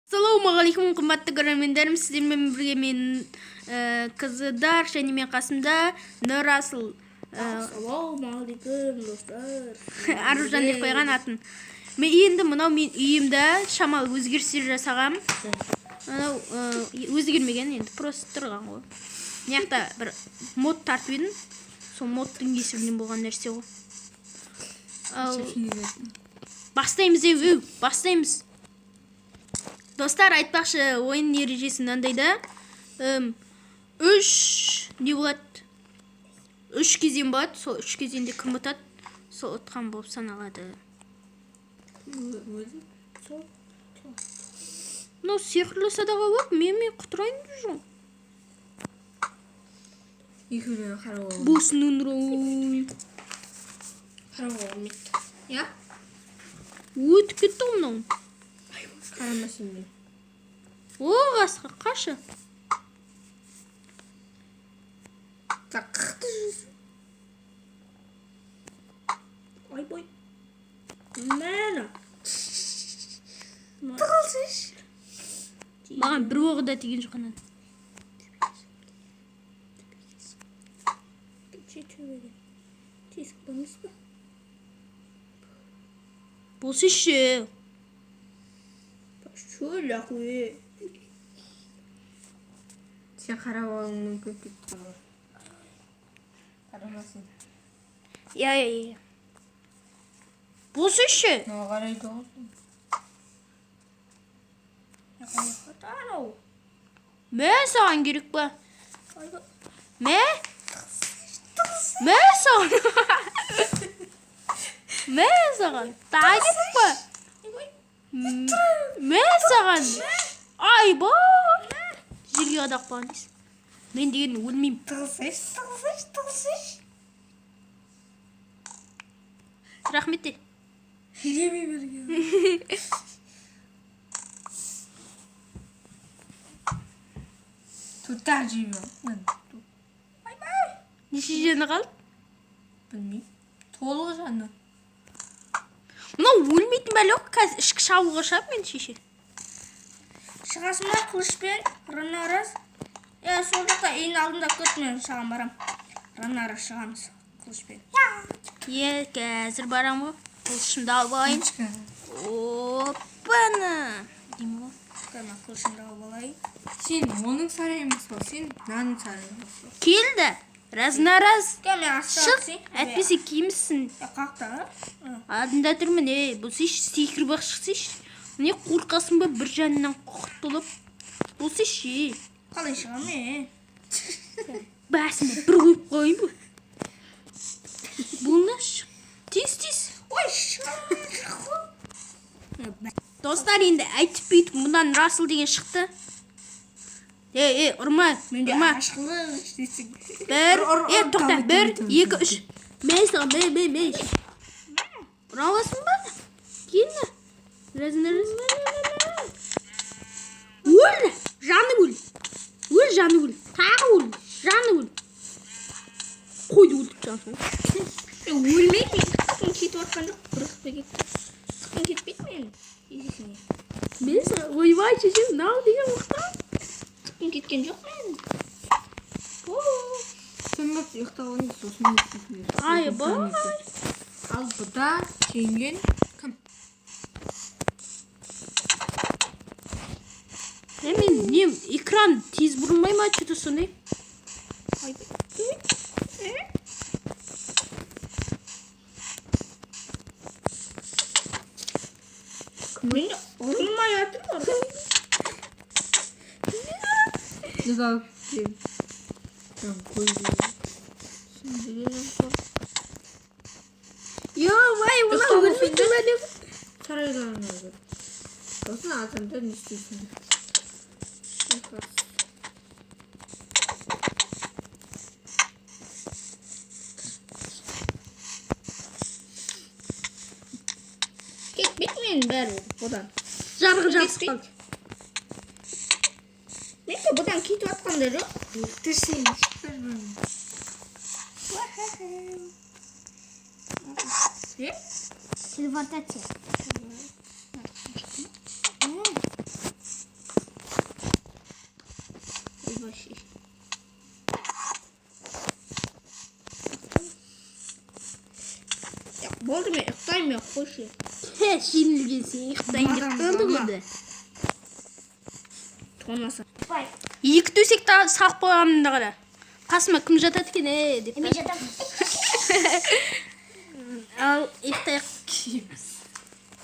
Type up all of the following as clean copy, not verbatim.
Ассалаумағалейкум, қымбатты көрермендерім! Сіздермен бірге мен, Қызыдар, және мен қасымда Нұрасыл. Ассалаумағалейкум, достар. Аружан деп қойған атын. Мен енді мынау мен үйімді шамалы өзгерістер жасағам. Мынау өзгермеген енді, просто тұрған ғой. Мына жақта бір мод тартып едім. Сол модтың кесірінен болған нәрсе ғой. Ал бастаймыз, еу, бастаймыз. Достар, айтпақшы, ойын ережесі мынандай да. Үш не болады? Үш кезең болады. Сол үш кезеңде кім ұтады, сол ұтқан болып саналады. Өзі Сол. Мынау сиқырлы садаға болып, мен құтырайын деп жүрмін. Екеуіне қарауға Босын ұрайын. Қарауға болмайды. Иә? Өтіп кетті ғой мынау. Қарама сен де. О, қасқа, қашы. Так, қықты жүрсің. Ойбой. Мәні. Тығылсайшы. Маған бір оғы да тиген жоқ ананың. Төбеге. Тесік бар емес пе? Болсайшы. Шөл ақуе. Сен қарап алуың мүмкін кетті ғой. Қарама сен. Иә, иә, иә. Болсайшы. Мынау қарайды ғой. Анау. Мә, саған керек па? Ойбой. Мә? Мә саған. Мә саған. Тағы керек па? Мә саған. Айбай. Жерге қадап қалған дейсің. Мен деген өлмеймін. Тығылсайшы, тығылсайшы, тығылсайшы. Рахмет де. Жемей берген. Тут жемей. Неше жаны қалды? Білмеймін. Толық жаны. Мынау өлмейтін бәле ғой, қазір ішкі шабуға шығады мен шеше. Шығасың ба қылышпен? Ранарас. Е, сол жақта үйдің алдында күт, мен саған барам. Ранарас шығамыз қылышпен. Е, қазір барам ғой. Қылышымды алып алайын. Оппана. Деймін ғой. Кәме қылышымды алып алайын. Сен оның сарайын баспа, сен мынаның сарайын баспа. Келді. Раз на раз. Кәме астына Шық. түсейін. Әйтпесе киімсің. Е, қақта. Алдында тұрмын, ей, болсайшы, секіріп ақ шықсайшы. Не қорқасың ба бір жанынан құтылып? Болсайшы, ей. Қалай шығамын, е? Басыма бір қойып қояйын ба? Болмашы. Тез, тез. Ой, шығамын. Достар, енді айтып бүйтіп мұндан Расыл деген шықты. Ей, ей, ұрма, Менде ұрма. аш қылыш дейсің. Бір, Ұр, ұр, е, ұр, тоқта, давай, бір, давай, екі, үш. Мә саған, мә, мә, мә. Ұра аласың ба? Кел на. Раз, на, раз. Өл, жаны өл. Өл, жаны өл. Тағы өл, жаны өл. Қойды өлтіріп тастағансың ғой. Е, өлмеймін. Тұқым кетіп жатқан жоқ. Бір кетті. Тұқым кетпейді менің. Есесіне. Мен саған, ойбай, шешем, мынау деген мықты. Тұқым кеткен жоқ менің. Сен барып ұйықтап алың, сосын не істейсіңдер? Айбай. Ал бұда жеңген кім? Е, мен не, экран тез бұрылмай ма, что-то сондай. Ойбай. Мен ұрылмай жатыр ғой. Неге кем? Ё-май, мынау өлмейтін бәле. Сарайларына кір. Сосын адамдар не істейсіңдер? Кетпейді менің бәрі бұдан. Жарғы жабысып Кетпейді. қалды. Менікі бұдан кетіп жатқан да жоқ. Өлтірсең бір-бірін. Е? Телепортация. Қойшы. Хе, жеңілген сен ұйықтайын деп қалдың Мадам, енді. Тонаса. Екі төсек салып қойғанмын да қара. Қасыма кім жатады екен, е деп. Мен жатамын. Ал, ұйықтайық.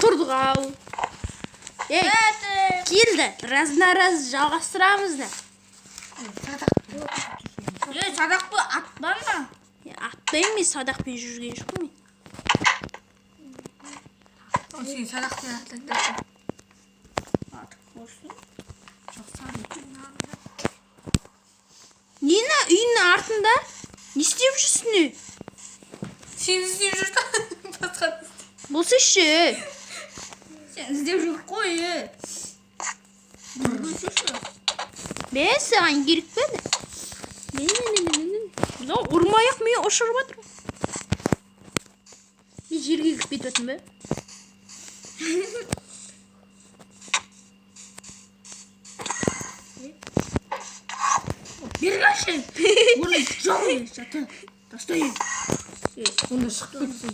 Тұрдық ау. Ей, келді. Раз на раз жалғастырамыз да. Е, садақ па, атпа ма? Е, атпаймын мен, садақпен жүрген жоқпын мен. Сен садақпен атыңдар. Атып көрсін. Жоқ, садақпен. Нені үйінің артында? Не істеп жүрсің не? Сен іздеп жүрдің. Басқа не істеп. Болсайшы. Сен іздеп жүр қой, е. Жүргізші. Бе, саған керек пе еді? Не, не, не, не, не. Мынау ұрмай ақ мені ұшырып жатыр. Мен жерге кіріп кетіп жатырмын ба? Бері келші. Оны жоқ е, жаты. Тастай. Е, Онда шығып кетсін.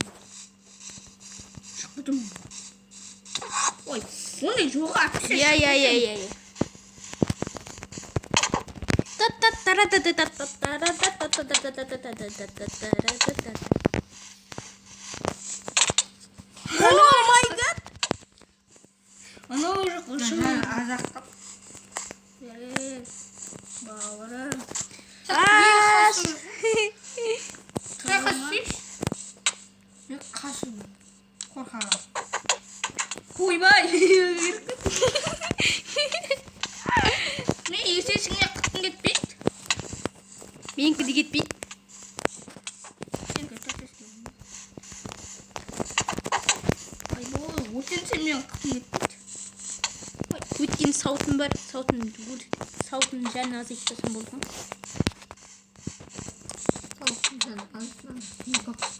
шығып кетемін. Ой, ондай жоқ атып Иә, иә, иә, иә, иә. Та-та-та-ра-та-та-та-та-та-ра-та-та-та-та-та-та-та-та-та-та-та-та. Oh my God! Анау уже қылышым. Азақтап. Е, бауырым. Аш! Қай қашсайшы? Мен қашып қорқамын. Ойбай. Мен есесіңе қытқым кетпейді. Менікі де кетпейді. Сенікі төртесің. Айбой, өртенсе мен қытқым кетпейді. Өйткені сауытым бар. Сауытым, сауытым жаны азайтпасам болды ма?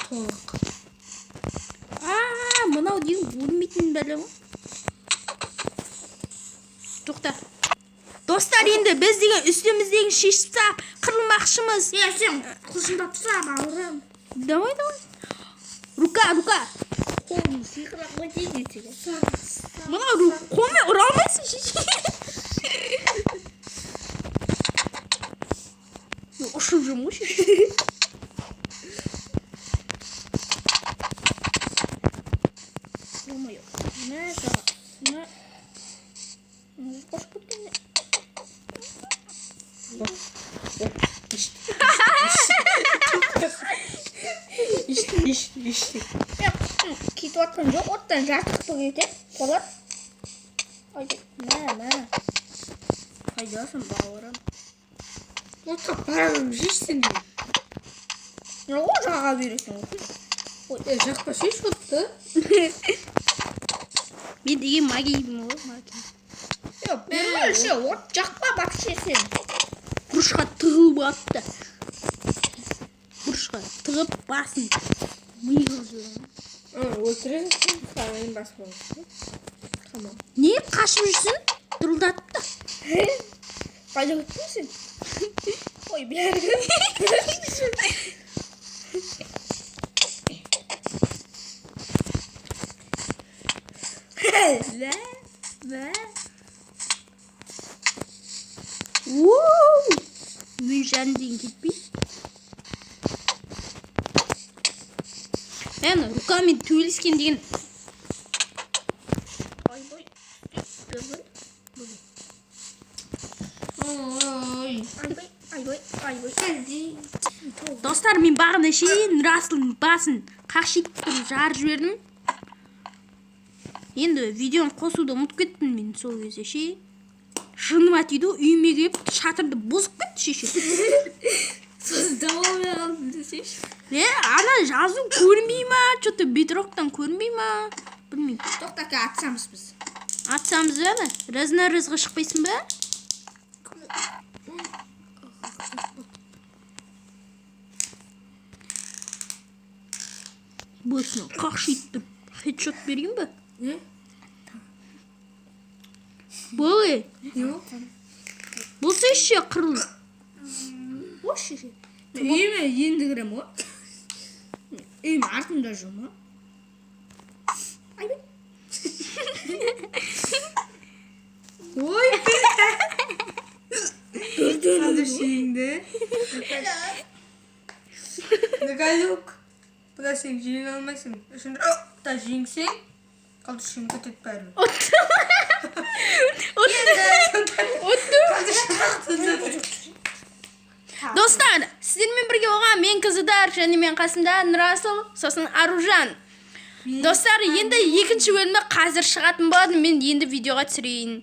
Толық. А, мынау деген өлмейтін бәле ғой. Тоқта. Достар, енді біз деген үстіміздегіні шешіп тастап қырылмақшымыз. Е, сен қылышыңды таста, бауырым. Давай, давай. Рука, рука. Қолым сиқырақ қой дейді. Мынау қолмен ұра алмайсың шеше. Мен ұшып жүрмін ғой шеше. Ё-моё. Мә, саған. Мә. Қошып кеткен не? Ішті, ішті, ішті. Мен қытқым кетіп жатқан жоқ, оттан жарты қытық кетеді. Болады. Ай, мә, мә. Қайдасың, бауырым? Отқа барамын, жеші сен. Не ғой жаға бересің ғой. Е, жақпа шеш отты. Мен деген магиймін ғой, магий. Е, бермеші, от жақпа вообще сен. Бұрышқа тығылып алыпты. Бұрышқа тығып басын ми қылып жіберген. Өлтіресің, саған басып аласың. Тамам. Не қашып жүрсің? Дұрылдатып та. Қайда кеттің сен? Ой, бәрі. Мә, мә. Оу! Мен жаным деген кетпейді. Әне, рукамен төбелескен деген. Ойбой. Бүгін. Ой. Айбай, айбай, айбай. Достар, мен бағана шейін Расылдың басын қақшитып тұрып жарып жібердім. Енді видеоны қосуды ұмытып кеттім мен сол кезде ше. Жыныма тиді, үйіме келіп шатырды бұзып кетті шеше. Сосын таба алмай қалдым десейші. Е, ана жазу көрінбей ма? Что-то бедроктан көрінбей ма? Білмеймін. Тоқта, атсамыз біз. Атсамыз ба? Раз на разға шықпайсың ба? Басына қақшитып тұрып хедшот берейін ба? Не? Бол е. Не ол? Болсайшы қырыл. Қош шеше. Үйіме енді кірем ғой. Үйім артында жүр ма? Нагалюк. Бұда сен жеңе алмайсың. Үшінші та жеңсең, қалды жеңіп кетеді бәрібір. Ұтты. Ұтты. Достар, сіздермен бірге болған мен, Қызыдар, және мен қасымда Нұрасыл, сосын Аружан. Достар, енді екінші бөлімі қазір шығатын болады. Мен енді видеоға түсірейін.